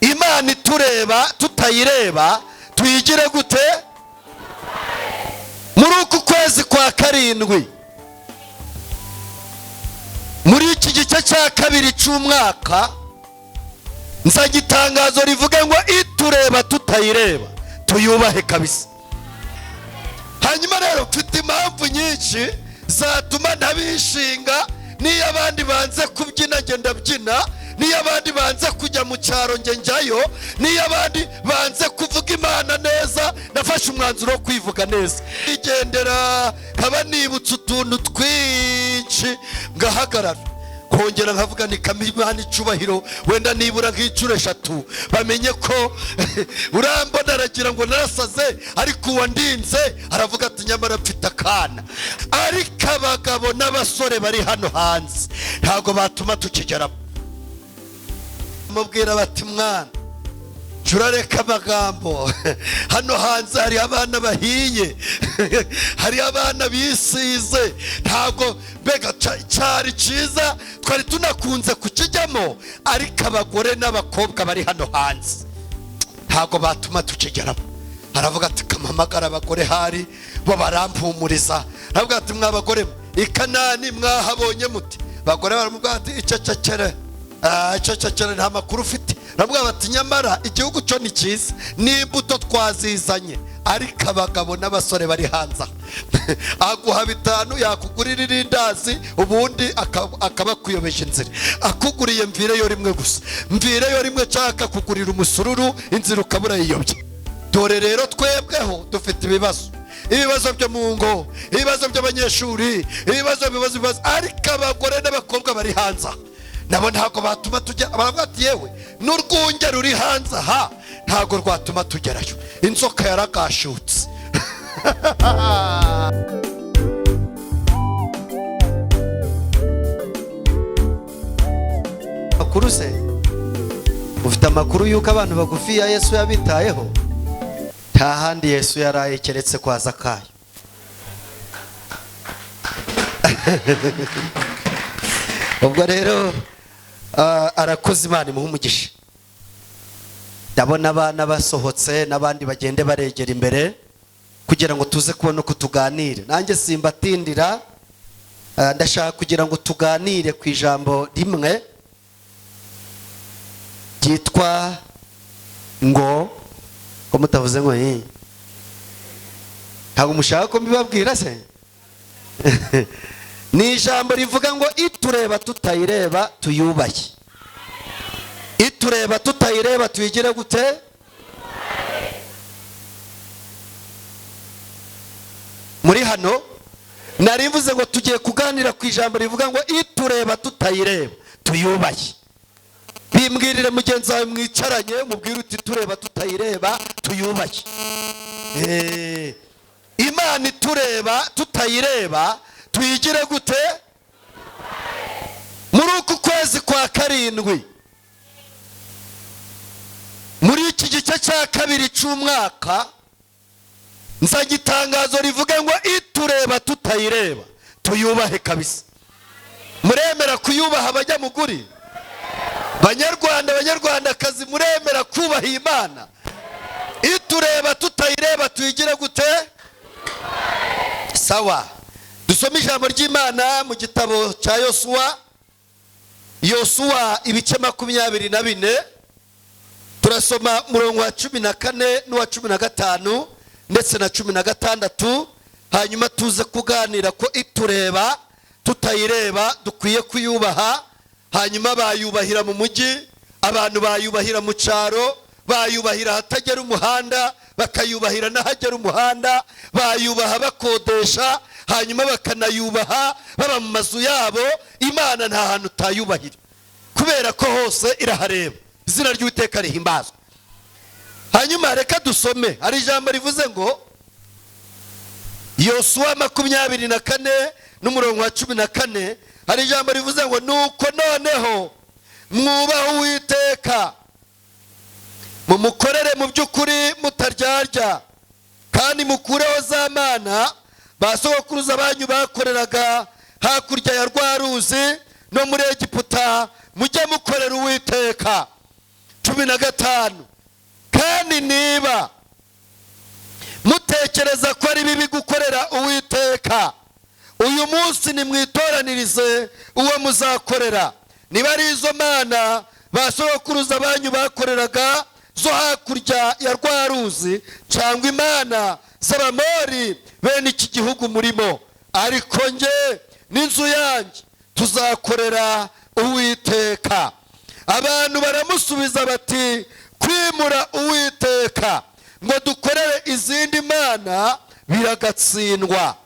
Imana itureba tutayireba, tuyigire gute? Muri uku kwezi kwa karindwi, muri iki gice cya kabiri cy'umwaka, nzajya itangazo rivuga ngo itureba tutayireba tuyubahe kabisa. Hanyuma rero mfite impamvu nyinshi zatuma ntabishinga. Niyo abandi banze kubyina, njye ndabyina. Niyo abandi banze kujya mu cyaro, njye njyayo. Niyo abandi banze kuvuga Imana neza, nafashe umwanzuro wo kwivuga neza. Igendera nkaba nibutse utuntu twinshi, ngahagarara, kongera nkavuga ni Imana icubahiro, wenda nibura nk'inshuro eshatu, bamenye ko urambona aragira ngo narasaze, ariko uwandinze aravuga ati nyamara mfite akana. Ariko abagabo n'abasore bari hano hanze ntabwo batuma tukigeramo. Mubwira bati mwana, turareka amagambo, hano hanze hari abana bahiye, hari abana bisize. Ntabwo mbega cyari cyiza, twari tunakunze kukijyamo, ariko abagore n'abakobwa bari hano hanze ntabwo batuma tukigeramo. Aravuga ati kampamagara abagore, hari bo barampumuriza. Aravuga ati mwa bagore mwe, i Kanani mwahabonye muti? Abagore baramubwira ati icecekere, icecekere, nta makuru ufite. Baravuga bati nyamara igihugu cyo ni cyiza, n'imbuto twazizanye, ariko abagabo n'abasore bari hanze aha, aguha 5 yakugurira irindazi, ubundi akaba akuyobeje inzira. Akuguriye mvireyo rimwe gusa, mvireyo rimwe, cyangwa akakugurira umusururu, inzira ukaba urayiyobye. Dore rero twebweho dufite ibibazo, ibibazo byo mu ngo, ibibazo by'abanyeshuri, ibibazo, ibibazo, ibibazo, ariko abagore n'abakobwa bari hanze aha nabo ntabwo batuma tujya. Baravuga ati yewe n'urwunge ruri hanze aha ntabwo rwatuma tugerayo, inzoka yaragashutse. Amakuru se, ufite amakuru y'uko abantu bagufi ya Yesu yabitayeho? Nta handi Yesu yaraye keretse kwa Zakayo. Ubwo rero arakoze, Imana imuha umugisha. Ndabona abana basohotse n'abandi bagende baregera imbere kugira ngo tuze kubona uko tuganire. Nanjye simbatindira, ndashaka kugira ngo tuganire ku ijambo rimwe ryitwa ngo, ko mutavuze ngo ntabwo mushaka ko mbibabwira se? Ni ijambo rivuga ngo itureba tutayireba tuyubahe. Itureba tutayireba tuyigire gute? Muri hano narivuze ngo tugiye kuganira ku ijambo rivuga ngo itureba tutayireba tuyubahe. Bimbwirire mugenzi wawe mwicaranye, mubwire uti tureba tutayireba tuyubahe. Imana itureba tutayireba tuyigire gute? Muri uku kwezi kwa karindwi, muri iki gice cya kabiri cy'umwaka, nzajya itangazo rivuga ngo itureba tutayireba tuyubahe kabisa. Muremera kuyubaha abanyamuguri? Banyarwanda, banyarwandakazi, muremera kubaha Imana? Itureba tutayireba tuyigire gute? Sawa, dusome ijambo ry'Imana mu gitabo cya Yosuwa. Yosuwa ibice 24, turasoma umurongo wa 14 n'uwa 15 ndetse na 16, hanyuma tuze kuganira ko itureba tutayireba dukwiye kuyubaha. Hanyuma bayubahira mu mujyi, abantu bayubahira mu cyaro, bayubahira ahatagera umuhanda, bakayubahira n'ahagera umuhanda, bayubaha bakodesha, hanyuma bakanayubaha baba mu mazu yabo. Imana nta hantu utayubahira, kubera ko hose irahareba. Izina ry'Uwiteka rihimbazwa. Hanyuma reka dusome, hari ijambo rivuze ngo Yosuwa 24 n'umurongo wa 14, hari ijambo rivuze ngo nuko noneho mwubahe Uwiteka, mumukorere mu by'ukuri mutaryarya, kandi mukureho za mana ba sogokuruza banyu bakoreraga hakurya ya rwa ruzi no muri Egiputa, mujye mukorera Uwiteka. 15. Kandi niba mutekereza ko ari bibi gukorera Uwiteka, uyu munsi nimwitoranirize uwo muzakorera, niba ari izo mana ba sogokuruza banyu bakoreraga zo hakurya ya rwa ruzi, cyangwa imana z'Abamori bene iki gihugu murimo. Ariko njye n'inzu yanjye tuzakorera Uwiteka. Abantu baramusubiza bati: "Kwimura Uwiteka ngo dukorere izindi mana biragatsindwa."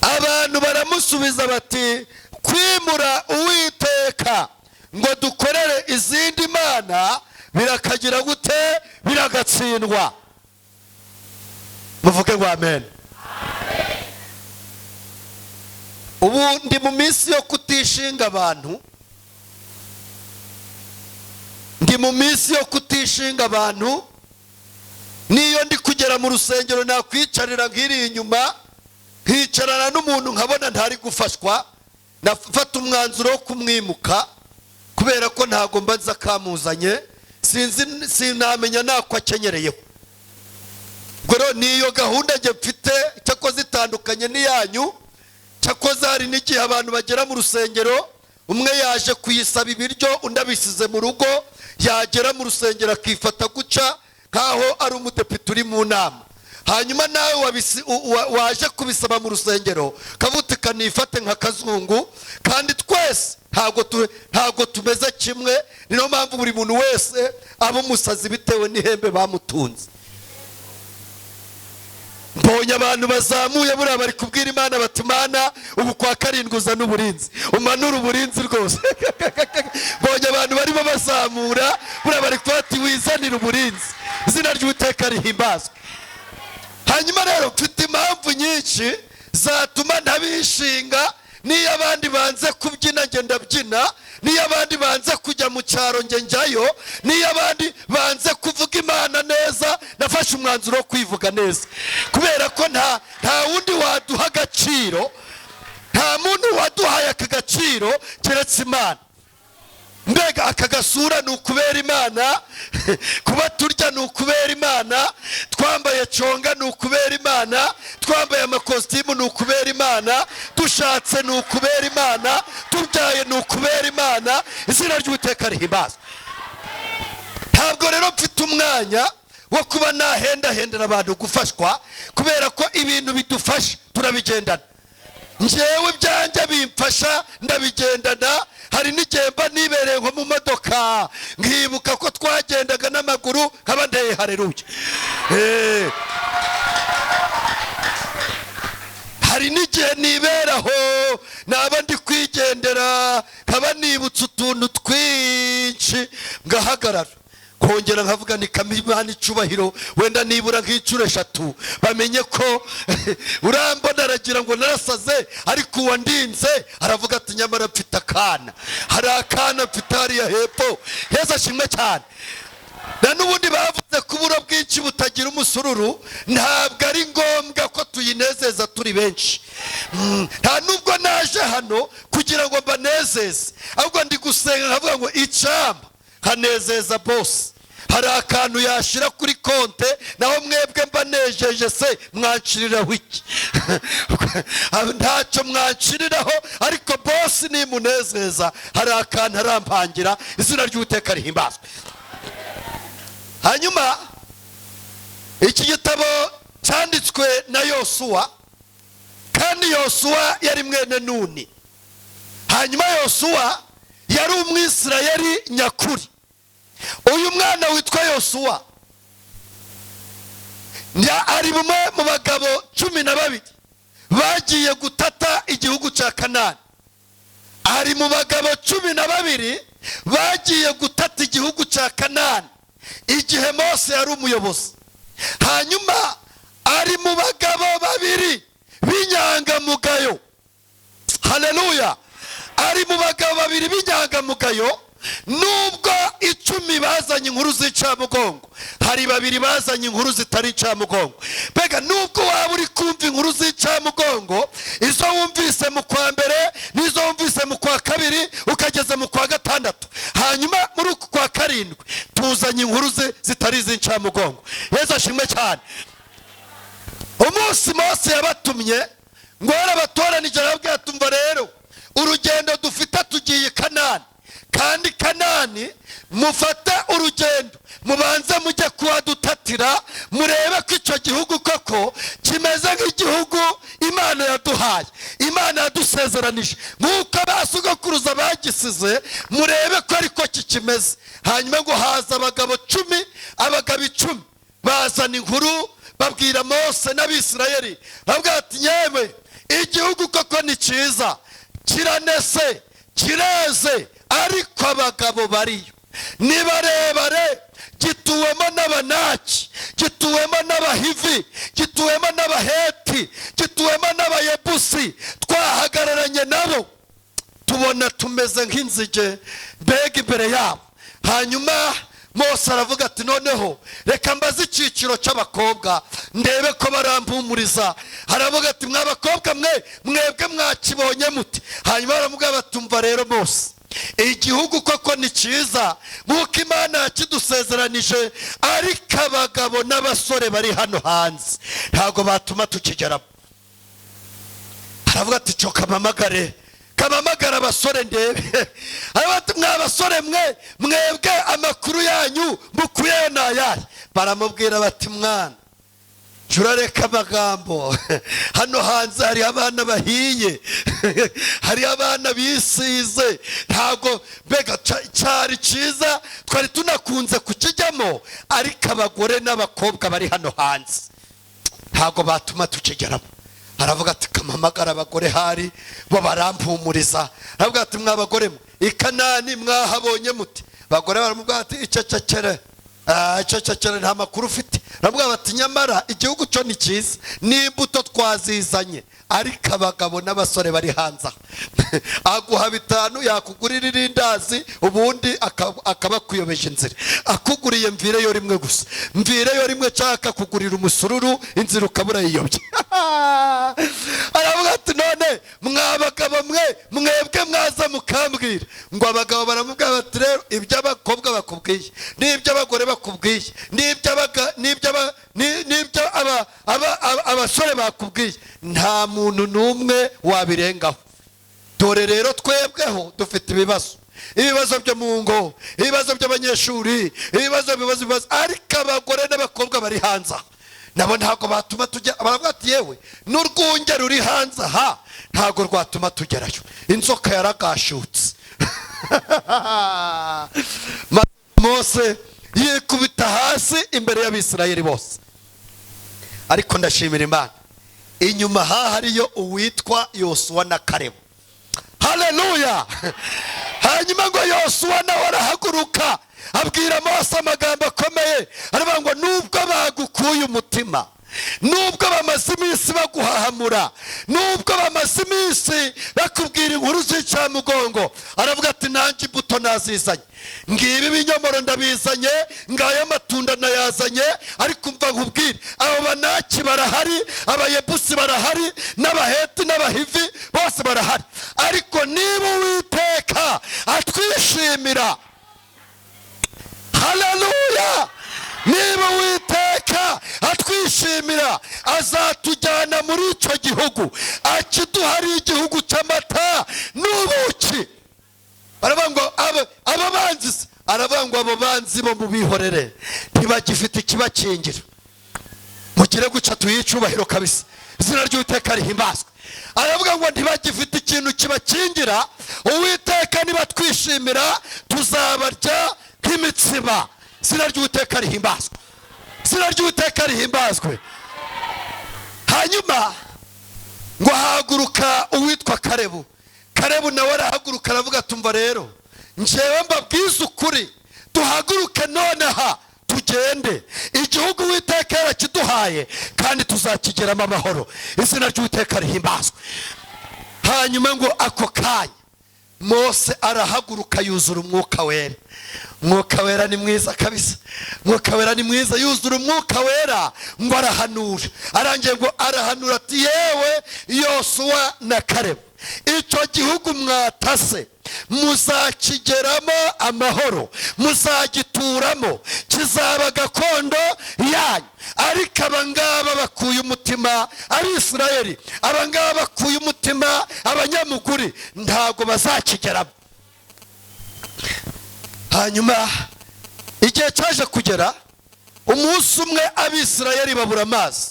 Abantu baramusubiza bati: "Kwimura Uwiteka ngo dukorere izindi mana birakagira gute? Biragatsindwa." Muvuge ngo amen. Ubu ndi mu minsi yo kutishinga abantu, ndi mu minsi yo kutishinga abantu. Niyo ndi kugera mu rusengero, nakwicarira nk'iri inyuma, nkicarana n'umuntu nkabona ntari gufashwa, nafata umwanzuro wo kumwimuka, kubera ko ntabwo mba nzi akamuzanye, sinzi, sinamenya nako akenyereyeho. Ubwo rero niyo gahunda njye mfite, cyakoze itandukanye n'iyanyu. Cyakoze hari n'igihe abantu bagera mu rusengero, umwe yaje kuyisaba ibiryo, undi abisize mu rugo, yagera mu rusengero akifata guca nk'aho ari umudepite uri mu nama. Hanyuma nawe waje kubisaba mu rusengero kavuga kanifate nka kazungu. Kandi twese ntabwo tumeze kimwe. Niyo mpamvu buri muntu wese aba umusazi bitewe n'ihembe bamutunze. Mbonye abantu bazamuye, buriya bari kubwira Imana bati: "Imana, ubu kwa karindwi uzana uburinzi, umanure uburinzi rwose." Mbonye abantu barimo bazamura, buriya bari kuvuga ati: "Wizanire uburinzi." Izina ry'Uwiteka rihimbazwe. Hanyuma rero mfite impamvu nyinshi zatuma ntabishinga. Niyo abandi banze kubyina, njye ndabyina. Niyo abandi banze kujya mu cyaro, njye njyayo. Niyo abandi banze kuvuga Imana neza, nafashe umwanzuro wo kwivuga neza, kubera ko nta wundi waduha agaciro, nta muntu waduhaye aka gaciro keretse Imana. Mbega aka gasura ni ukubera Imana, kuba turya ni ukubera Imana, twambaye conga ni ukubera Imana, twambaye amakositimu ni ukubera Imana, dushatse ni ukubera Imana, tubyaye ni ukubera Imana. Izina ry'Uwiteka rihimbazwe. Ntabwo rero mfite umwanya wo kuba nahendahendera abantu gufashwa, kubera ko ibintu bidufasha turabigendana. Njyewe ibyanjye bimfasha ndabigendana. Hari n'igihe mba nibereye nko mu modoka, nkibuka ko twagendaga n'amaguru, nkaba ndeye hareruye. Hari n'igihe niberaho, naba ndi kwigendera, nkaba nibutse utuntu twinshi, ngahagarara, kongera nkavuga ni Imana icubahiro, wenda nibura nk'inshuro eshatu, bamenye ko urambona aragira ngo narasaze, ariko uwandinze aravuga ati: "Nyamara mfite akana, hari akana mfite hariya hepfo." Heza ashimwe cyane. Na n'ubundi bavuze ko uburo bwinshi butagira umusururu. Ntabwo ari ngombwa ko tuyinezeza turi benshi. Nta nubwo naje hano kugira ngo mbanezeze, ahubwo ndi gusenga nkavuga ngo icyampa nkanezeza bose, hari akantu yashyira kuri konte. Naho mwebwe mbanejeje se mwanciriraho iki? Ntacyo mwanciriraho, ariko bosi nimunezeza hari akantu arampangira. Izina ry'Uwiteka rihimbazwe. Hanyuma iki gitabo cyanditswe na Yosuwa, kandi Yosuwa yari mwene Nuni. Hanyuma Yosuwa yari Umwisirayeli nyakuri. Uyu mwana witwa Yosuwa ari bumwe mu bagabo 12 bagiye gutata igihugu cya Kanani. Ari mu bagabo 12 bagiye gutata igihugu cya Kanani igihe Mose yari umuyobozi. Hanyuma ari mu bagabo babiri b'inyangamugayo. Haleluya! Ari mu bagabo babiri b'inyangamugayo, nubwo 10. bazanye inkuru z'incamugongo, hari babiri bazanye inkuru zitari incamugongo. Mbega nubwo waba uri kumva inkuru z'incamugongo, izo wumvise mu kwa mbere n'izo wumvise mu kwa kabiri ukageza mu kwa gatandatu, hanyuma muri uku kwa karindwi tuzanye inkuru zitari iz'incamugongo. Yesu ashimwe cyane. Umunsi Mose yabatumye ngo yarabatoranije, arababwira ati: "Umva rero, urugendo dufite, tugiye i Kanani, kandi Kanani mufate urugendo mubanze mujye kuhadutatira, murebe ko icyo gihugu koko kimeze nk'igihugu Imana yaduhaye, Imana yadusezeranije, nk'uko ba sogokuruza bagisize, murebe ko ariko kikimeze." Hanyuma ngo haza abagabo 10, abagabo 10 bazana inkuru, babwira Mose n'Abisirayeli, babwira ati: "Yewe, igihugu koko ni cyiza, kiranese, kireze, ariko abagabo bariyo ni barebare, gituwemo n'Abanaki, gituwemo n'Abahivi, gituwemo n'Abaheti, gituwemo n'Abayebusi. Twahagararanye nabo, tubona tumeze nk'inzige mbega imbere yabo." Hanyuma Mose aravuga ati: "Noneho reka mbaze icyiciro cy'abakobwa, ndebe ko barampumuriza." Aravuga ati: "Mwa bakobwa mwe, mwebwe mwakibonye muti?" Hanyuma baramubwira batumva: "Rero Mose, igihugu koko ni cyiza nk'uko Imana yakidusezeranije, ariko abagabo n'abasore bari hano hanze ntabwo batuma tukigeramo." Aravuga ati: "Cyo kamamagare, kamamagara abasore ndebe." Aravuga ati: "Mwa basore mwe, mwebwe amakuru yanyu mukuyeyo ni ayahe?" Baramubwira bati: "Mwana, turareka amagambo, hano hanze hari abana bahiye, hari abana bisize, ntabwo mbega cyari cyiza, twari tunakunze kukijyamo, ariko abagore n'abakobwa bari hano hanze ntabwo batuma tukigeramo." Aravuga ati: "Kamamagara abagore, hari bo barampumuriza." Aravuga ati: "Mwa bagore mwe, i Kanani mwahabonye muti?" Abagore baramubwira ati: "Icecekere, icecekere, nta makuru ufite." Baramubwira bati: "Nyamara igihugu cyo ni cyiza, n'imbuto twazizanye, ariko abagabo n'abasore bari hanze aha, aguha 5 yakugurira irindazi, ubundi akaba akuyobeje inzira. Akuguriye mvireyo rimwe gusa, mvireyo rimwe, cyangwa akakugurira umusururu, inzira ukaba urayiyobye." Aravuga ati: "None mwa bagabo mwe, mwebwe mwaza mukambwira." Ngo abagabo baramubwira bati: "Rero ibyo abakobwa bakubwiye n'ibyo abagore bakubwiye n'ibyo abasore bakubwiye, nta muntu n'umwe wabirengaho. Dore rero twebweho dufite ibibazo, ibibazo byo mu ngo, ibibazo by'abanyeshuri, ibibazo, ibibazo, ibibazo, ariko abagore n'abakobwa bari hanze aha nabo ntabwo batuma tujya." Baravuga ati: "Yewe, n'urwunge ruri hanze aha ntabwo rwatuma tugerayo, inzoka yaragashutse." Maze Mose yikubita hasi imbere y'Abisirayeli bose. Ariko ndashimira Imana, inyuma ha hariyo uwitwa Yosuwa na Karebu. Haleluya! Hanyuma ngo Yosuwa nawe arahaguruka, abwira Mose amagambo akomeye, aravuga ngo: "Nubwo bagukuye umutima, nubwo bamaze iminsi baguhahamura, nubwo bamaze iminsi bakubwira inkuru z'incamugongo," aravuga ati: "nanjye imbuto nazizanye, ngibi ibinyomoro ndabizanye, ngayo amatunda nayazanye, ariko umva nkubwire, abo Banaki barahari, Abayebusi barahari, n'Abaheti n'Abahivi bose barahari. Ariko niba Uwiteka atwishimira, haleluya, niba Uwiteka atwishimira, azatujyana muri icyo gihugu, akiduha, ari igihugu cy'amata n'ubuki." Baravuga ngo: "Aba banzi se?" Aravuga ngo: "Abo banzi bo mubihorere, ntibagifite ikibakingira." Mugire guca tuyihe icyubahiro kabisa, izina ry'Uwiteka rihimbazwe. Aravuga ngo ntibagifite ikintu kibakingira, Uwiteka nibatwishimira tuzabarya nk'imitsima. Izina ry'Uwiteka rihimbazwe, izina ry'Uwiteka rihimbazwe. Hanyuma ngo haguruka uwitwa Karebu. Karebu nawe arahaguruka, aravuga: "Tumva rero, njyewe mbabwize ukuri, duhaguruke nonaha tugende, igihugu Uwiteka yarakiduhaye kandi tuzakigeramo amahoro. Izina ry'Uwiteka rihimbazwe." Hanyuma ngo ako kanya Mose arahaguruka, yuzura Umwuka Wera. Umwuka Wera ni mwiza kabisa, Umwuka Wera ni mwiza. Yuzura Umwuka Wera, ngo arahanura. Arangiye ngo arahanura ati: "Yewe Yosuwa na Karebu, icyo gihugu mwatase muzakigeramo amahoro, muzagituramo, kizaba gakondo yanyu. Ariko abangaba bakuye umutima Abisirayeli, abangaba bakuye umutima abanyamuguri, ntabwo bazakigeramo." Hanyuma igihe cyaje kugera, umunsi umwe Abisirayeli babura amazi.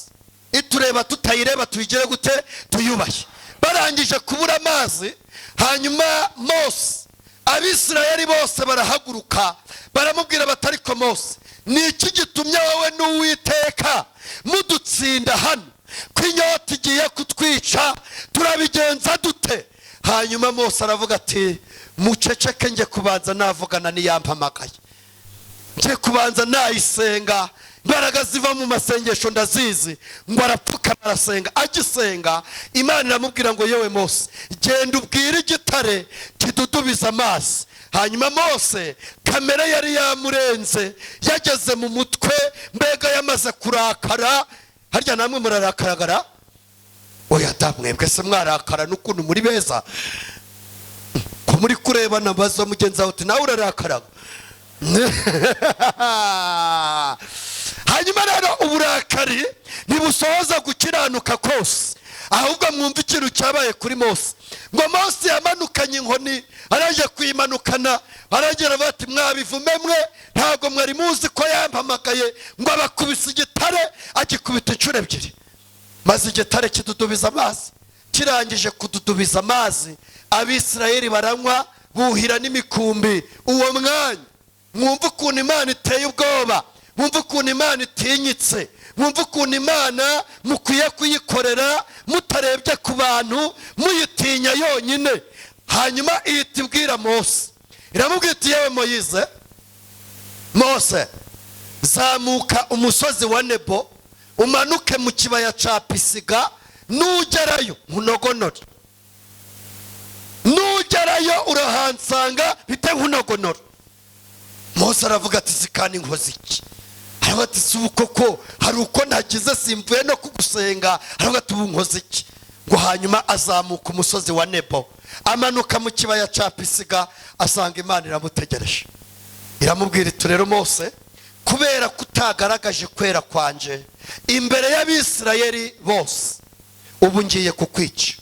Itureba tutayireba, tuyigire gute? Tuyubahe. Barangije kubura amazi, hanyuma Mose, Abisirayeli bose barahaguruka, baramubwira bati: "Ariko Mose, ni iki gitumye wowe n'Uwiteka mudutsinda hano, ko inyota igiye kutwica? Turabigenza dute?" Hanyuma Mose aravuga ati: "Muceceke, njye kubanza navugana n'iyampamagaye, njye kubanza nayisenga. Imbaraga ziva mu masengesho ndazizi." Ngo arapfukama, arasenga. Agisenga, Imana iramubwira ngo: "Yewe Mose, genda ubwire igitare kidudubiza amazi." Hanyuma Mose kamere yari yamurenze, yageze mu mutwe, mbega yamaze kurakara. Harya namwe murarakaragara? Oya da, mwebwe se mwarakara n'ukuntu muri beza ko muri kurebana? Baza mugenzi wawe uti: "Nawe urarakaraga?" Hanyuma rero uburakari ntibusohoza gukiranuka kose. Ahubwo mwumva ikintu cyabaye kuri Mose. Ngo Mose yamanukanye inkoni, araje kuyimanukana, aragira bati: "Mwabivume mwe, ntabwo mwari muzi ko yampamagaye." Ngo abakubise igitare, agikubita inshuro ebyiri, maze igitare kidudubiza amazi. Kirangije kududubiza amazi, Abisirayeli baranywa, buhira n'imikumbi uwo mwanya. Mwumve ukuntu Imana iteye ubwoba, mwumve ukuntu Imana itinyitse, mwumve ukuntu Imana mukwiye kuyikorera mutarebye ku bantu, muyitinya yonyine. Hanyuma ihita ibwira Mose, iramubwira iti: "Yewe Moyize, Mose, zamuka umusozi wa Nebo, umanuke mu kibaya cya Pisiga. Nugerayo nkunogonore, nugerayo urahansanga bite nkunogonora." Mose aravuga ati: "Zikani nkoze iki?" Aravuga ati: "Si ubu koko hari uko ntagize, simvuye no kugusenga." Aravuga ati: "Ubu nkoze iki?" Ngo hanyuma azamuka umusozi wa Nebo, amanuka mu kibaya cya Pisiga, asanga Imana iramutegereje. Iramubwira iti: "Rero Mose, kubera ko utagaragaje kwera kwanje imbere y'Abisirayeli bose, ubu ngiye kukwica."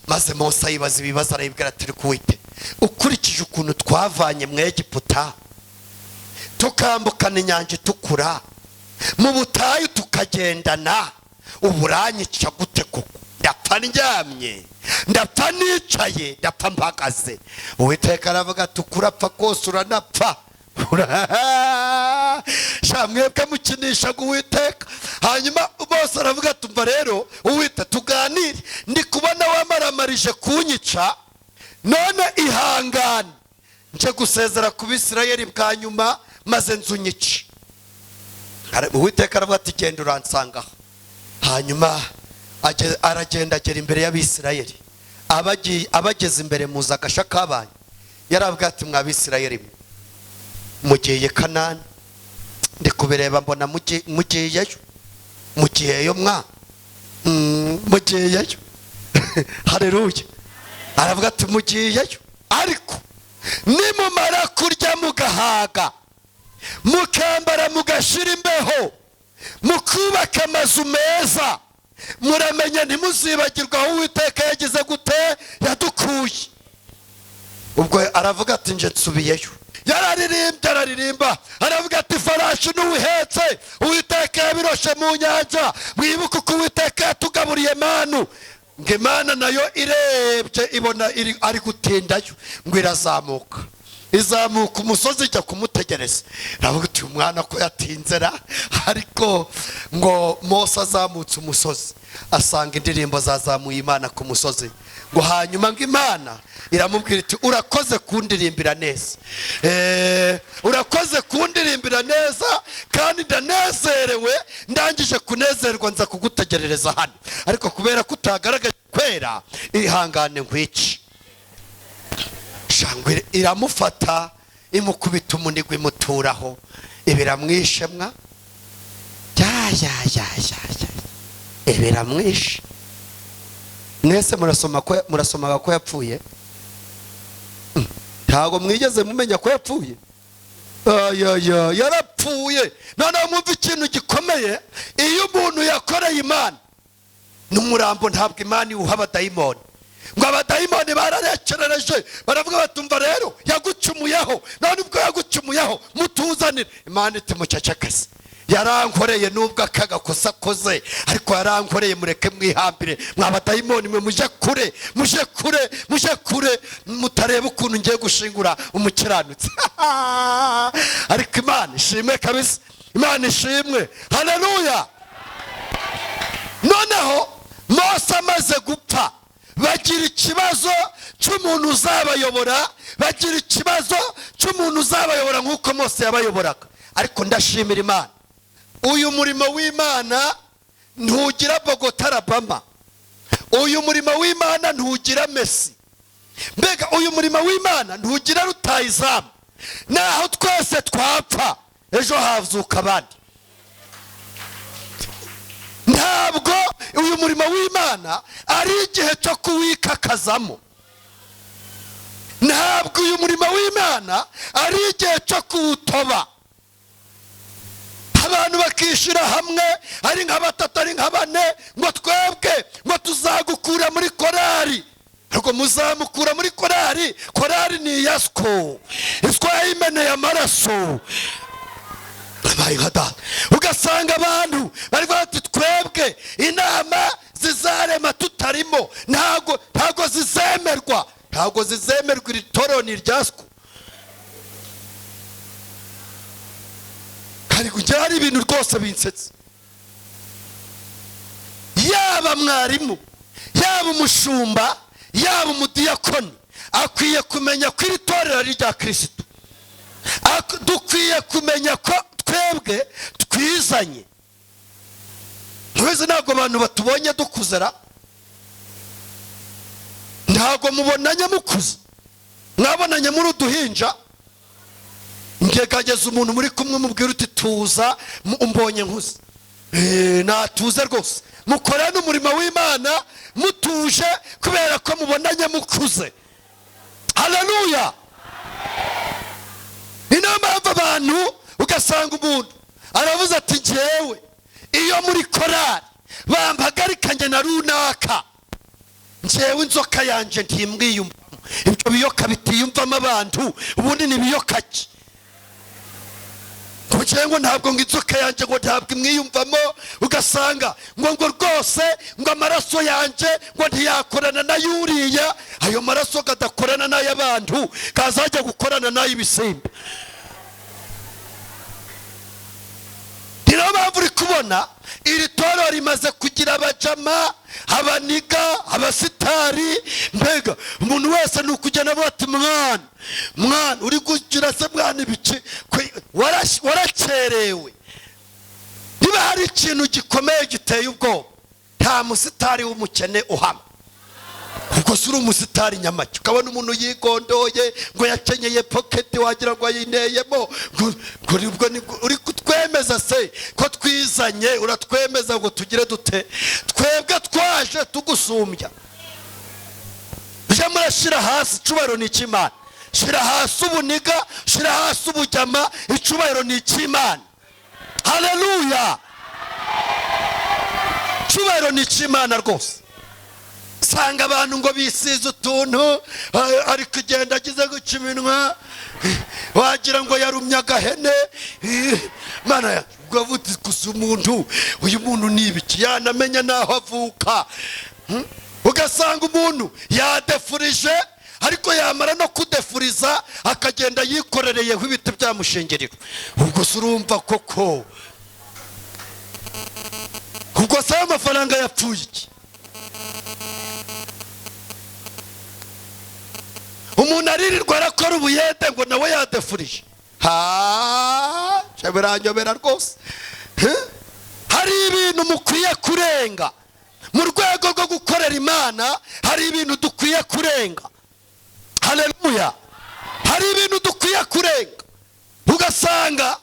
Maze Mose ayibaza ibibazo, arayibwira ati: "Uri kuwite, ukurikije ukuntu twavanye mu Egiputa, tukambukana Inyanja Itukura, mu butayu tukagendana, ubu uranyica gute koko? Ndapfa ndyamye, ndapfa nicaye, ndapfa mpagaze?" Uwiteka aravuga ati: "Ukurapfa kose uranapfa." Sha, mwebwe mukinishaga Uwiteka. Hanyuma bose aravuga ati: "Umva rero Uwite, tuganire. Ndi kubona wamaramarije kunyica, none ihangane nje gusezera ku Bisirayeli bwa nyuma, maze nzunyice." Uwiteka aravuga ati: "Genda, uransanga aha." Hanyuma aragenda, agera imbere y'Abisirayeli. Abageze imbere, muza agasha kabaye, yaravuga ati: "Mwa Bisirayeli mwe, mugiye Kanani, ndi kubireba mbona mugiyeyo, mugiyeyo mwa mugiyeyo." Hareruya! Aravuga ati: "Mugiyeyo, ariko nimumara kurya mugahaga, mukambara mugashira imbeho, mukubaka amazu meza, muramenya ntimuzibagirwe aho Uwiteka yagize gute? Yadukuye." Ubwo aravuga ati: "Nje nsubiyeyo." Yararirimbye, araririmba, aravuga ati: "Farashi n'uwihetse Uwiteka yabiroshe mu nyanja. Mwibuke uko Uwiteka yatugaburiye manu." Ngo Imana nayo irebye ibona ari gutindayo, ngo irazamuka, izamuka umusozi ijya kumutegereza. Iravuga iti: "Uyu mwana ko yatinze ra?" Ariko ngo Mose azamutse umusozi, asanga indirimbo zazamuye Imana ku musozi. Ngo hanyuma ngo Imana iramubwira iti: "Urakoze kundirimbira neza, urakoze kundirimbira neza, kandi ndanezerewe. Ndangije kunezerwa nza kugutegerereza hano, ariko kubera ko utagaragaje kwera, ihangane nkwice." Shangwe iramufata, imukubita umunigo, imuturaho, ibiramwishemwa. Ya ya ya ya ya, ibiramwishe. Mwese murasoma ko murasomaga ko yapfuye. Ntabwo mwigeze mumenya ko yapfuye. Ayaya, yarapfuye. Noneho mwumva ikintu gikomeye: iyo umuntu yakoreye Imana n'umurambo, ntabwo Imana iwuha abadayimoni. Ngo abadayimoni bararekerereje, baravuga batumva rero yagucumuyeho, none ubwo yagucumuyeho mutuzanire. Imana iti: "Mucecekese, yarankoreye, nubwo aka gakosa akoze, ariko yarankoreye, mureke mwihambire. Mwa badayimoni mwe, muje kure, muje kure, muje kure, mutareba ukuntu ngiye gushingura umukiranutsi." Ariko Imana ishimwe kabisa, Imana ishimwe, haleluya. Noneho Mose amaze gupfa, bagira ikibazo cy'umuntu uzabayobora, bagira ikibazo cy'umuntu uzabayobora nk'uko Mose yabayoboraga. Ariko ndashimira Imana, uyu murimo w'Imana ntugira Bogota Alabama, uyu murimo w'Imana ntugira Messi, mbega uyu murimo w'Imana ntugira rutayizamu. Naho twese twapfa, ejo hazuka abandi. Ntabwo uyu murimo w'Imana ari igihe cyo kuwikakazamo, ntabwo uyu murimo w'Imana ari igihe cyo kuwutoba, abantu bakishyira hamwe ari nka batatu, ari nka bane, ngo twebwe ngo tuzagukura muri korari. Ariko muzamukura muri korari? Korari ni iya Siko, iswa yayimeneye amaraso. Abaye nka data, ugasanga abantu bari bati: "Twebwe inama zizarema tutarimo ntabwo zizemerwa, ntabwo zizemerwa." Iri toro ni irya Siko. Hari ibintu rwose binsetse. Yaba mwarimu, yaba umushumba, yaba umudiyakoni, akwiye kumenya ko iri torero ari irya Kirisitu. Dukwiye kumenya ko twebwe twizanye. Ntubizi, ntabwo abantu batubonye dukuzera, ntabwo mubonanye mukuze, mwabonanye muri uduhinja. Ngegageza umuntu muri kumwe, mubwira uti: "Tuza, umbonye nkuze." Natuze rwose, mukore n'umurimo w'Imana mutuje, kubera ko mubonanye mukuze. Haleluya! Ni nayo mpamvu abantu, ugasanga umuntu aravuze ati: "Njyewe iyo muri korari bampagarikanye na runaka, njyewe inzoka yanjye ntimwiyumvamo." Ibyo biyoka bitiyumvamo abantu, ubundi ni ibiyoka ki? Kugira ngo ntabwo ngo inzoka yanjye ngo ntabwo imwiyumvamo. Ugasanga ngo rwose ngo amaraso yanjye ngo ntiyakorana n'ayuriya. Ayo maraso kadakorana n'ay'abantu, kazajya gukorana n'ay'ibisimba? Ni nayo mpamvu uri kubona iri torero rimaze kugira abajama, abaniga, abasitari. Mbega umuntu wese ni ukugenda avuga ati: "Mwana, mwana, uri kugira se mwana ibiki?" Warakerewe. Niba hari ikintu gikomeye giteye ubwoba, nta musitari w'umukene uhama. Ubwo si uri umusitari nyamake, ukabona umuntu yigondoye ngo yakenyeye poketi, wagira ngo ayineyemo. Ngo ubwo uri kutwemeza se ko twizanye? Uratwemeza ngo tugire dute, twebwe twaje tugusumbya? Ujya murashyira hasi, icubahiro ni icy'Imana. Shyira hasi ubuniga, shyira hasi ubujyama, icubahiro ni icy'Imana. Haleluya! Icubahiro ni icy'Imana rwose. Usanga abantu ngo bisize utuntu, ari kugenda agize guca iminwa, wagira ngo yarumye agahene. Mana ya, ubwo buti gusa umuntu, uyu muntu ni ibiki? Yanamenya n'aho avuka. Ugasanga umuntu yadefurije, ariko yamara no kudefuriza akagenda yikorereyeho ibiti byamushingirira. Ubwo se urumva koko, ubwo se ayo mafaranga yapfuye iki? Umuntu aririrwa arakora ubuyede ngo nawe yadefurije. Ha, biranyobera rwose. Hari ibintu mukwiye kurenga mu rwego rwo gukorera Imana, hari ibintu dukwiye kurenga. Haleluya! Hari ibintu dukwiye kurenga, ugasanga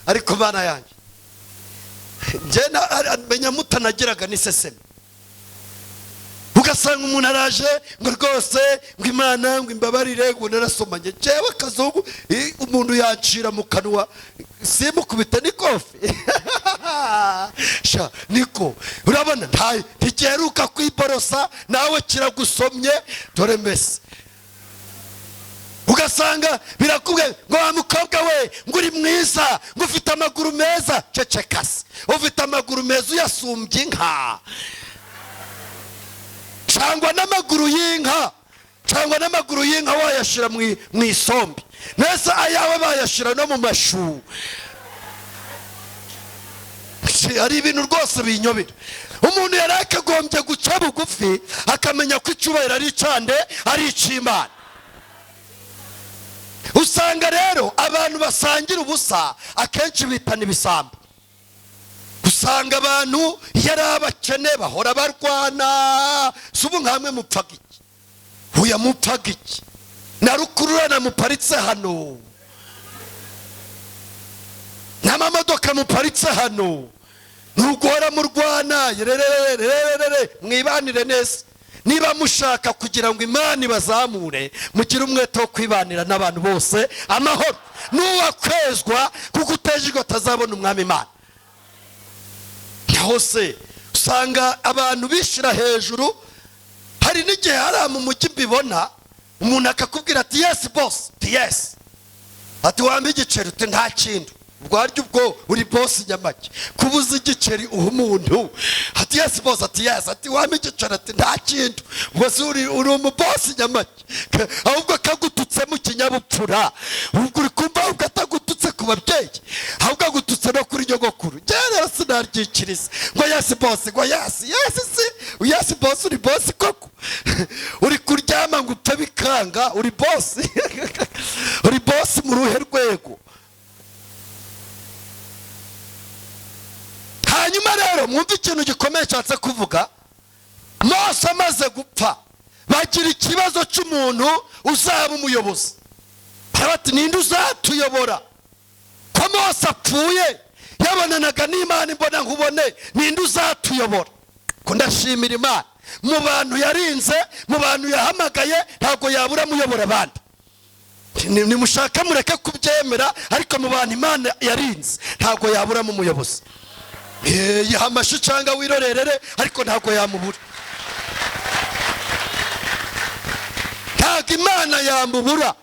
ariko bana yanjye, njye menya mutanagiraga n'iseseme. Ugasanga umuntu araje ngo rwose ngo Imana ngo imbabarire, ngo narasomanye. Jewe kazungu, umuntu yancira mu kanwa simukubite n'ikofi. Sha niko urabona ntigiheruka kwiborosa, nawe kiragusomye. Dore mbese ugasanga birakubwiye ngo wa mukobwa we, ngo uri mwiza, ngo ufite amaguru meza. Ceceka se, ufite amaguru meza uyasumbye inka, cyangwa n'amaguru y'inka, cyangwa n'amaguru y'inka wayashyira mu isombe mbese ayawe bayashyira no mu mashu. Hari ibintu rwose binyobera. Umuntu yari akagombye guca bugufi, akamenya ko icyubahiro ari icyande, ari icy'Imana. Usanga rero abantu basangira ubusa akenshi bitana ibisambo. Usanga abantu iyo ari abakene bahora barwana. Si ubu nkamwe mupfaga iki? Uya mupfaga iki na rukururana muparitse hano, n'amamodoka muparitse hano? Ntuguhora murwana yerererererere. Mwibanire neza. Niba mushaka kugira ngo Imana ibazamure, mugire umwete wo kwibanira n'abantu bose amahoro. N'uwakwezwa kuko utejejwe atazabona Umwami Imana. Naho se usanga abantu bishyira hejuru. Hari n'igihe hariya mu mujyi mbibona, umuntu akakubwira ati: "Yes boss." Ati: "Yes." Ati: "Wampa igiceri?" Uti: "Nta kintu." Ubwo harya ubwo uri boss nyamake kubuza igiceri uha umuntu? Ati: "Yes boss." Ati: "Yes." Ati: "Wampa igiceri?" Ati: "Nta kintu." Ubwo se uri umuboss nyamake? Ahubwo kagututse mu kinyabupfura, ubwo uri kumva ahubwo atagututse ku babyeyi, ahubwo agututse no kuri nyogokuru. Njyewe rero sinaryikiriza ngo "Yes boss," ngo "Yes, yes." Si "Yes boss," uri boss koko? Uri kuryama ngo upfe bikanga, uri boss? Uri boss mu ruhe rwego? Hanyuma rero mwumve ikintu gikomeye nshatse kuvuga. Mose amaze gupfa, bagira ikibazo cy'umuntu uzaba umuyobozi. Bati: "Ninde uzatuyobora ko Mose apfuye yabonanaga n'Imana imbona nkubone? Ninde uzatuyobora?" Ko ndashimira Imana, mu bantu yarinze, mu bantu yahamagaye, ntabwo yabura amuyobora abandi. Nimushaka mureke kubyemera, ariko mu bantu Imana yarinze ntabwo yaburamo umuyobozi. Yiha amashyi cyangwa wirorerere, ariko ntabwo yamubura, ntabwo Imana yamubura.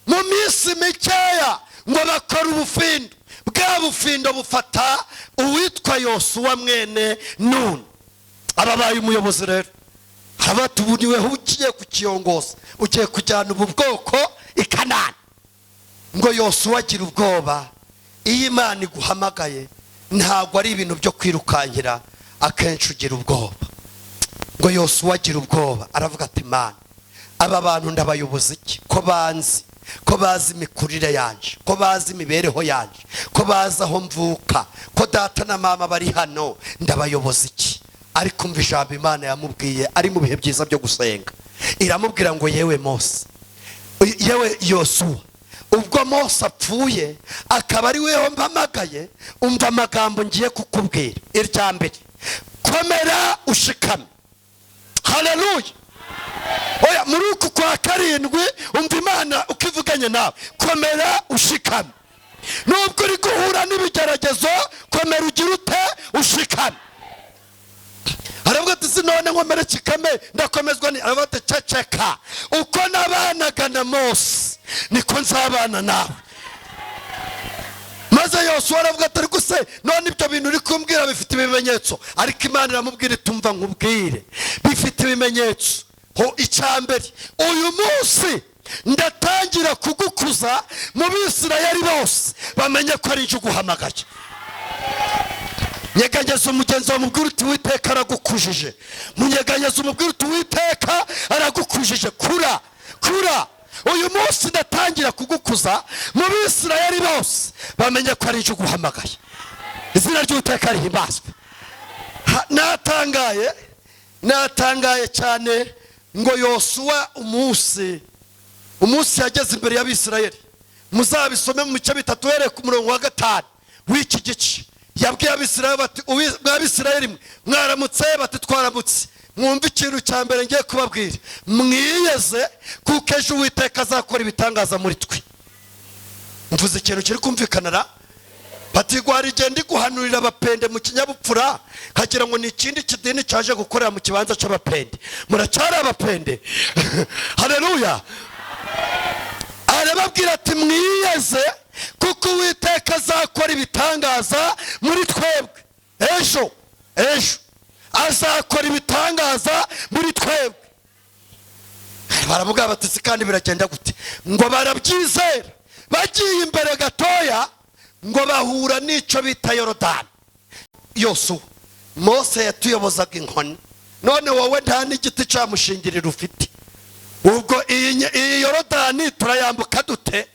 Mu minsi mikeya ngo bakora ubufindo, bwa bufindo bufata uwitwa Yosuwa mwene Nuni, ababaye umuyobozi. Rero abatuburiweho, ugiye kukiyongoza, ugiye kujyana ubu bwoko i Kanani. Ngo Yosuwa agira ubwoba. Iyo Imana iguhamagaye, ntabwo ari ibintu byo kwirukankira, akenshi ugira ubwoba. Ngo Yosuwa agira ubwoba, aravuga ati: "Imana, aba bantu ndabayoboza iki, ko banzi, ko bazi imikurire yanjye, ko bazi imibereho yanjye, ko bazi aho mvuka, ko data na mama bari hano? Ndabayoboza iki?" Ariko umva ijambo Imana yamubwiye ari mu bihe byiza byo gusenga. Iramubwira ngo: "Yewe Mose, yewe Yosuwa, ubwo Mose apfuye akaba ari weho mpamagaye, umva amagambo ngiye kukubwira. Irya mbere, komera ushikame." Haleluya! Oya, muri uku kwa karindwi, umva Imana uko ivuganye nawe: komera ushikame. Nubwo uri guhura n'ibigeragezo, komera ugira ute? Ushikame. Aravuga ati: "Si none nkomere kikame, ndakomezwa ni?" Aravuga ati: "Ceceka, uko nabanaga na Mose niko nzabana nawe." Maze Yosuwa aravuga ati: "Ariko se none ibyo bintu uri kumbwira bifite ibimenyetso?" Ariko Imana iramubwira iti: "Umva nkubwire, bifite ibimenyetso ho. Icya mbere, uyu munsi ndatangira kugukuza mu Bisirayeli bose, bamenye ko ari njye uguhamagaye." Nyeganyeza umugenzi wawe, mubwire uti: "Uwiteka aragukujije." Munyeganyeza, umubwire uti: "Uwiteka aragukujije." Kura, kura. Uyu munsi ndatangira kugukuza mu Bisirayeli bose, bamenye ko ari njye uguhamagaye. Izina ry'Uwiteka rihimbazwe. Natangaye, natangaye cyane. Ngo Yosuwa umunsi Umunsi yageze imbere y'Abisirayeli, muzabisome mu bice 3 uhereye ku murongo wa 5 w'iki gice, yabwiye Abisirayeli bati: "Mw'Abisirayeli mwe, mwaramutse?" Bati: "Twaramutse." "Mwumve ikintu cya mbere ngiye kubabwira: mwiyeze, kuko ejo Uwiteka azakora ibitangaza muri twe." Mvuze ikintu kiri kumvikana ra? Bati: "Gwara igenda iguhanurira abapende mu kinyabupfura, nkagira ngo ni ikindi kidini cyaje gukorera mu kibanza cy'abapende. Muracyari abapende." Haleluya! Arababwira ati: "Mwiyeze, kuko Uwiteka azakora ibitangaza muri twebwe ejo. Ejo azakora ibitangaza muri twebwe." Baravuga bati: "Si kandi biragenda gute?" Ngo barabyizera. Bagiye imbere gatoya, ngo bahura n'icyo bita Yorodani. Yosuwa: "Mose yatuyobozaga inkoni, none wowe nta n'igiti cyamushingirira ufite. Ubwo iyi Yorodani turayambuka dute?"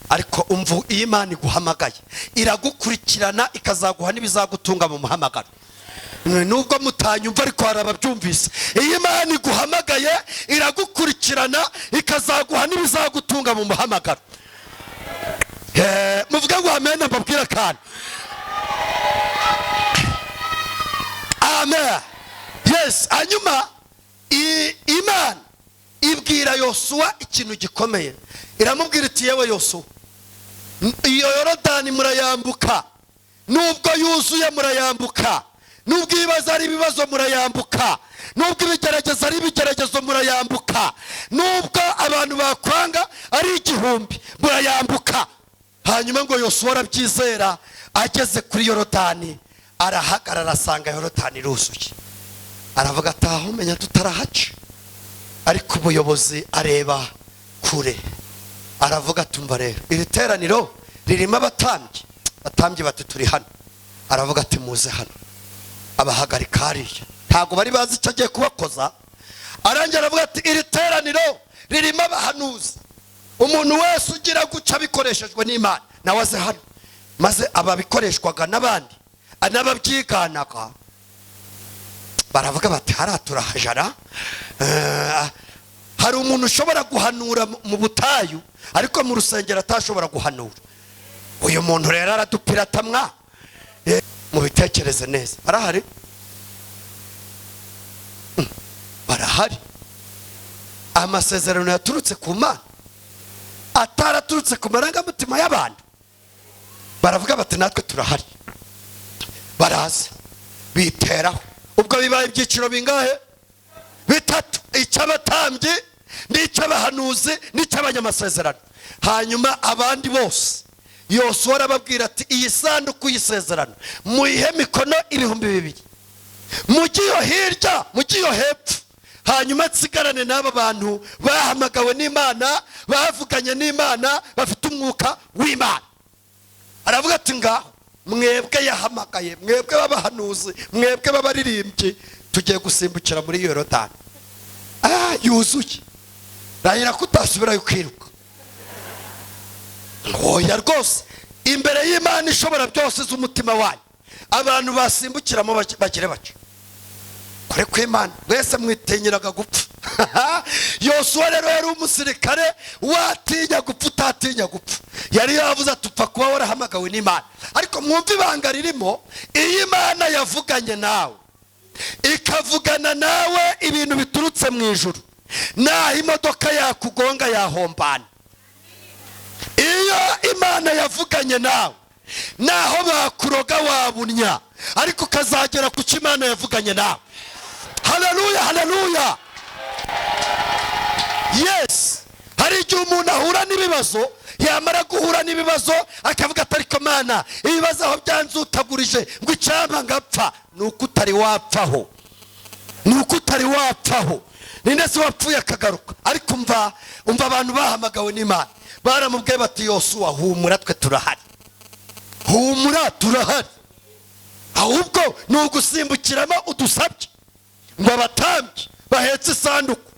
Ariko umva, iyo Imana iguhamagaye iragukurikirana, ikazaguha n'ibizagutunga mu muhamagaro. Nubwo mutanyumva, ariko hari ababyumvise. Iyo Imana iguhamagaye iragukurikirana, ikazaguha n'ibizagutunga mu muhamagaro. Muvuge ngo amen. Mbabwire akantu. Amen, yes. Hanyuma Imana ibwira Yosuwa ikintu gikomeye. Iramubwira iti: "Yewe Yosuwa, iyo Yorodani murayambuka, nubwo yuzuye murayambuka, nubwo ibibazo ari ibibazo murayambuka, nubwo ibigeragezo ari ibigeragezo murayambuka, nubwo abantu bakwanga ari 1000 murayambuka." Hanyuma ngo Yosuwa arabyizera. Ageze kuri Yorodani arahagarara, asanga Yorodani iruzuye. Aravuga ati: "Aho umenya tutarahaca." Ariko umuyobozi areba kure, aravuga ati: "Umva rero, iri teraniro ririmo abatambyi?" Batambyi bati: "Turi hano." Aravuga ati: "Muze hano." Abahagarika hariya, ntabwo bari bazi icyo agiye kubakoza. Arangira aravuga ati: "Iri teraniro ririmo abahanuzi? Umuntu wese ugira guca bikoreshejwe n'Imana nawe aze hano." Maze ababikoreshwaga n'abandi n'ababyiganaga baravuga bati: "Hariya turahajara." Hari umuntu ushobora guhanura mu butayu, ariko mu rusengero atashobora guhanura. Uyu muntu rero aradupiratamwa. Mubitekereze neza, barahari. Barahari. Amasezerano yaturutse ku Mana, ataraturutse ku marangamutima y'abantu. Baravuga bati: "Natwe turahari." Baraza biteraho. Ubwo bibaye ibyiciro bingahe? Bitatu: icy'abatambyi, n'icy'abahanuzi, n'icy'abanyamasezerano. Hanyuma abandi bose, Yosuwa arababwira ati: "Iyi sanduku y'isezerano muyihe mikono 2000, mujye iyo hirya, mujye iyo hepfo, hanyuma nsigarane n'aba bantu bahamagawe n'Imana, bavuganye n'Imana, bafite umwuka w'Imana." Aravuga ati: "Ngaho mwebwe yahamagaye, mwebwe b'abahanuzi, mwebwe b'abaririmbyi, tugiye gusimbukira muri Yorodani yuzuye. Rahira ko utasubirayo ukiruka." Oya rwose, imbere y'Imana ishobora byose z'umutima wanyu, abantu basimbukiramo bagire baca kure kw'Imana. Mwese mwitinyiraga gupfa. Yosuwa rero yari umusirikare watinya gupfa, utatinya gupfa. Yari yavuze ati: "Upfa kuba warahamagawe n'Imana." Ariko mwumve ibanga ririmo: iyo Imana yavuganye nawe, ikavugana nawe ibintu biturutse mu ijuru, naho imodoka yakugonga yahombana. Iyo Imana yavuganye nawe, naho bakuroga wabunya, ariko ukazagera ku cyo Imana yavuganye nawe. Haleluya, haleluya, yes. Hari igihe umuntu ahura n'ibibazo, yamara guhura n'ibibazo akavuga ati: "Ariko Mana, ibibazo aho byanzutagurije, ngo icyampa ngapfa." Ni uko utari wapfaho, ni uko utari wapfaho. Ninde se wapfuye akagaruka? Ariko umva, umva, abantu bahamagawe n'Imana baramubwiye bati: "Yosuwa, humura, twe turahari, humura, turahari, ahubwo ni ugusimbukiramo udusabye." Ngo abatambyi bahetse isanduku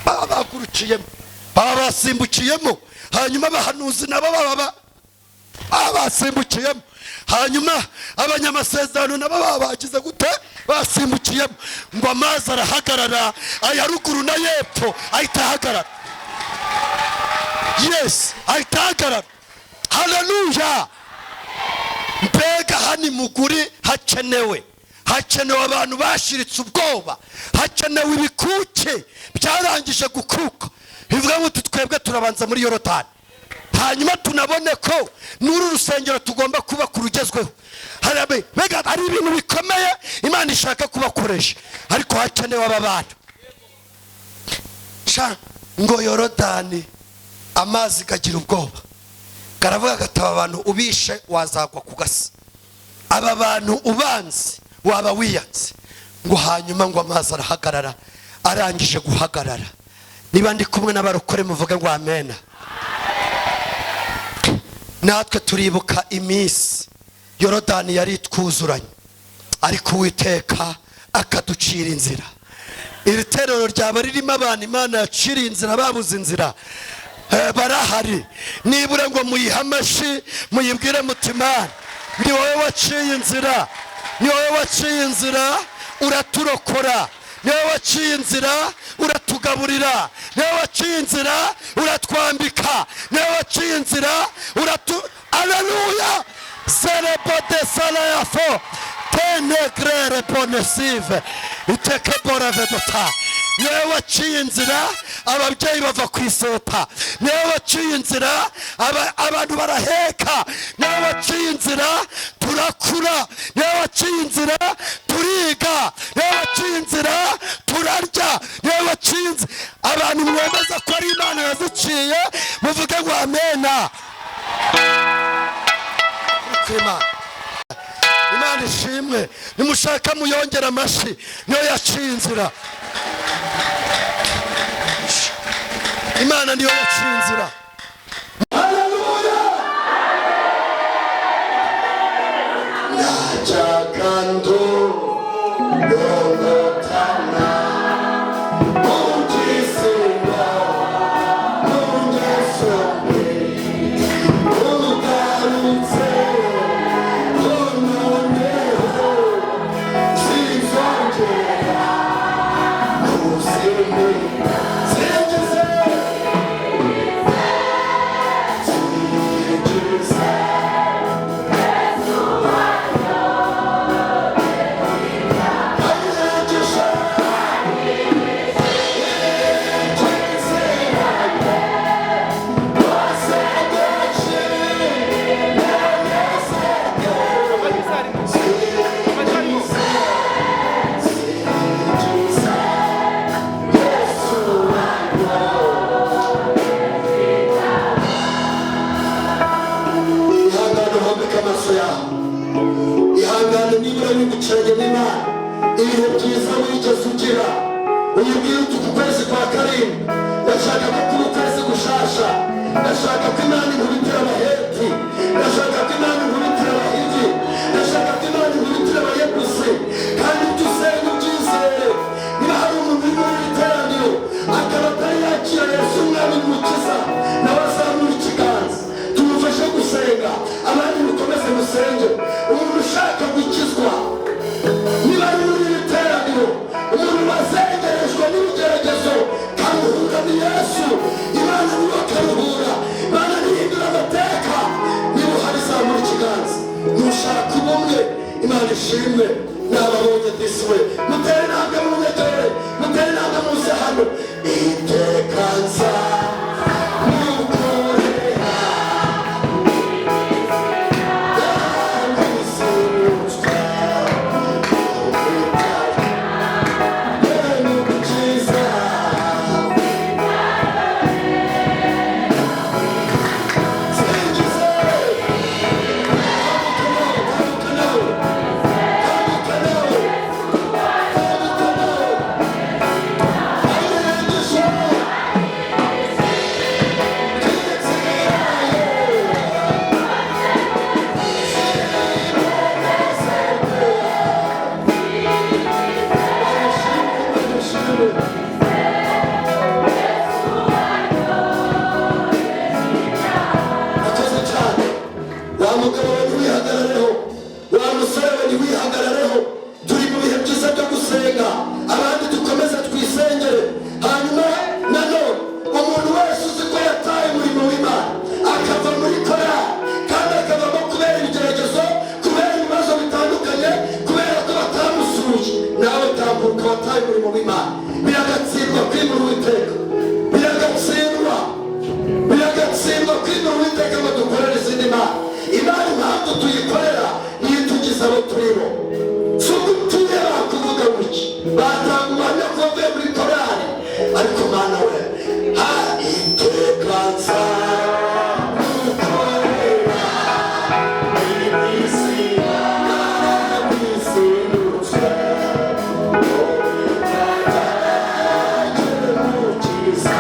baba bagurukiyemo, baba basimbukiyemo, hanyuma abahanuzi nabo baba Basimbukiyemo. Hanyuma abanyamasezerano nabo babagize gute? Basimbukiyemo. Ngo amazi arahagarara, aya ruguru n'ayepfo ahita ahagarara. Yes, ahita ahagarara. Haleluya! Mbega hano imuguri hakenewe abantu bashiritse ubwoba, hakenewe ibikuke byarangije gukuka, bivuga ngo uti twebwe turabanza muri Yorodani, hanyuma tunabone ko n'uru rusengero tugomba kuba ku rugezweho. Mbega hari ibintu bikomeye Imana ishaka kubakoresha, ariko hakenewe aba bantu. Sha, ngo Yorodani amazi kagira ubwoba, karavuga gataba abantu ubishe wazagwa ku gasi, aba bantu ubanze waba wiyanze. Ngo hanyuma ngo amazi arahagarara. Arangije guhagarara, niba ndi kumwe n'abarokore muvuge ngo amena. Natwe turibuka iminsi Yorodani yari itwuzuranye, ariko Uwiteka akaducira inzira. Iri terero ryaba ririmo abantu Imana yaciriye inzira babuze inzira. Barahari. Nibura ngo muyihe amashyi, muyibwire muti: "Imana, ni wowe waciye inzira, ni wowe waciye inzira uraturokora, ni wowe waciye inzira uratugaburira, ni wowe waciye inzira uratwambika, ni wowe waciye inzira uratu." Aleluya! Zerebode salayafo tenegrere bonesive itekeboravedota. Niwe waciye inzira ababyeyi bava ku iseta, niwe waciye inzira abantu baraheka, niwe waciye inzira turakura, niwe waciye inzira turiga, niwe waciye inzira turarya, niwe waciye inzira. Abantu mwemeza ko ari Imana yaziciye muvuge ngo amena. Imana, Imana ishimwe. Nimushaka muyongera amashyi, niyo yaciye inzira. Imana niyo yaciye inzira. Haleluya! Najyaga ndorongotana mu gisima, mu ngeso mbi, ugarutse noneho sinzongera kuzimira. Singize, singiza. Ayigisha Ihangane, uhomeke amaso yawe, ihangane. Nibura wibukeranye n'Imana ibihe byiza wigeze ugira, uyibwire uti: "Uku kwezi kwa karindwi ndashaka ko kuba ukwezi gushasha, ndashaka ko Imana inkubitira Abaheti, ndashaka ko Imana inkubitira Abahivi, ndashaka ko Imana inkubitira Abayebusi." Kandi ibyo usenga ubyizere. Niba hari umuntu uri muri iri teraniro akaba atari yakira Yesu Umwami n'Umukiza, nawe azamura ikiganza tumufashe gusenga, abandi mukomeze musenge. Umuntu ushaka gukizwa, niba ari muri iri teraniro, umuntu wazengerejwe n'ibigeragezo, karuhura ni Yesu. Imana niyo karuhura, Imana nihindura amateka. Niba uhari zamura ikiganza nushaka ubumwe. Imana ishimwe, nababonye disiwe. Mutere intambwe munyegere, mutere intambwe muze hano. Iteka nza mukorera yangusinutswa n'umukiza. Singize. Tambuka nawe, tambuka nawe, tambuka nawe, tambuka nawe. Twataye umurimo w'Imana. Biragatsindwa kwimura Uwiteka, biragatsindwa, biragatsindwa kwimura Uwiteka ngo dukorere izindi mana. Imana impamvu tuyikorera niyo itugize abo turibo. Si uko utuye bakuvuga gutya, batanga ubuhamya ko wavuye muri korari, ariko Mana we, ha iteka nzagukorera iminsi narabizinutswe, mukiza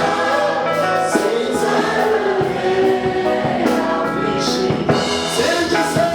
sinzarubera kwishima singize.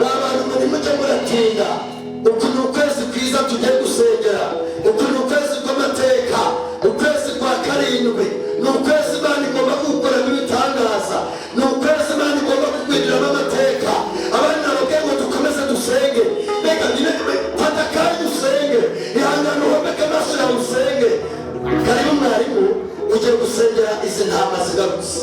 Abantu muri mujye muratinda. Uku ni ukwezi kwiza tugiye gusengera, uku ni ukwezi kw'amateka, ukwezi kwa karindwi ni ukwezi Imana igomba gukoramo ibitangaza, ni ukwezi Imana igomba kugwiriramo amateka. Abandi nababwiye ngo dukomeze dusenge. Mbega nibe, fata akanya usenge, ihangane, uhomeke amaso yawe usenge. Karibu mwarimu, ugiye gusengera izi ntama zigarutse.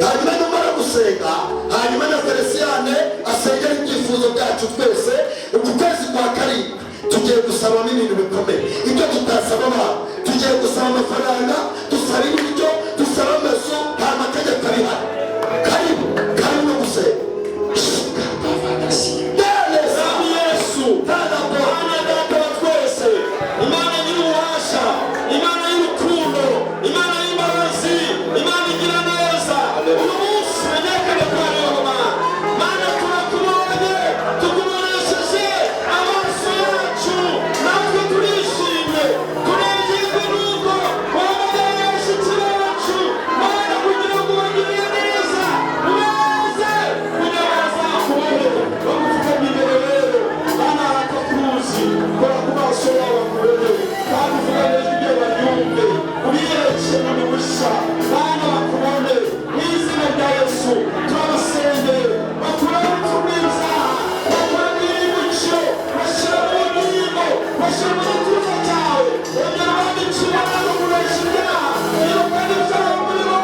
Hanyuma numara gusenga, hanyuma na Feliciyane asengera ibyifuzo byacu twese. Uku kwezi kwa karindwi tugiye gusabamo ibintu bikomeye, ibyo tutasaba abantu. Tugiye gusaba amafaranga, dusaba ibiryo, dusaba amazu, nta mategeko abihari. Karibu, karibu no gusenga. Mwami Yesu, Mana Data wa twese, Imana nyir'ububasha, Imana y'urukundo, Imana y'imbabazi, Imana igira neza, uyu munsi menyekane ko ari wowe Mana. Mana, turakubonye, tukubonesheje amaso yacu, natwe turishimye, tunejejwe n'uko wahamagaye abashyitsi bacu, Mana, kugira ngo ubagirire neza, ubeze kugira ngo bazakubone, bagupfukamye imbere. Rero Mana, bakakuzi, kora ku maso yabo bakubone, kandi uvuga neza ibyo baryumve, ubiyereke bundi bushya. Mana, bakubone mu izina rya Yesu. Turabasengeye bakure urupfu rw'ibyaha, bakure n'ibiciro, bashyira mu ngingo, bashyira mu gituza cyawe, ongera ubambike imbaraga zo kunesha ibyaha, irukane ibyaha muri bo,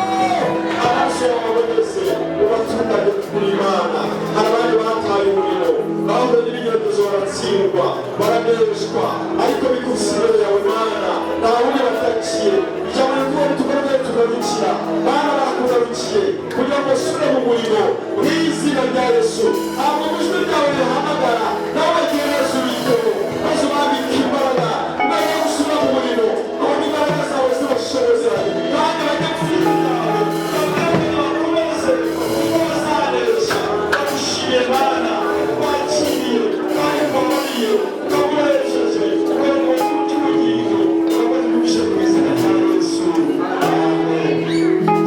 amaso yawe aboneze, ubatunganye kuri Imana. Hari abandi bataye umurimo, bahuye n'ibigeragezo, baratsindwa, baraneshwa, ariko bikubise imbere.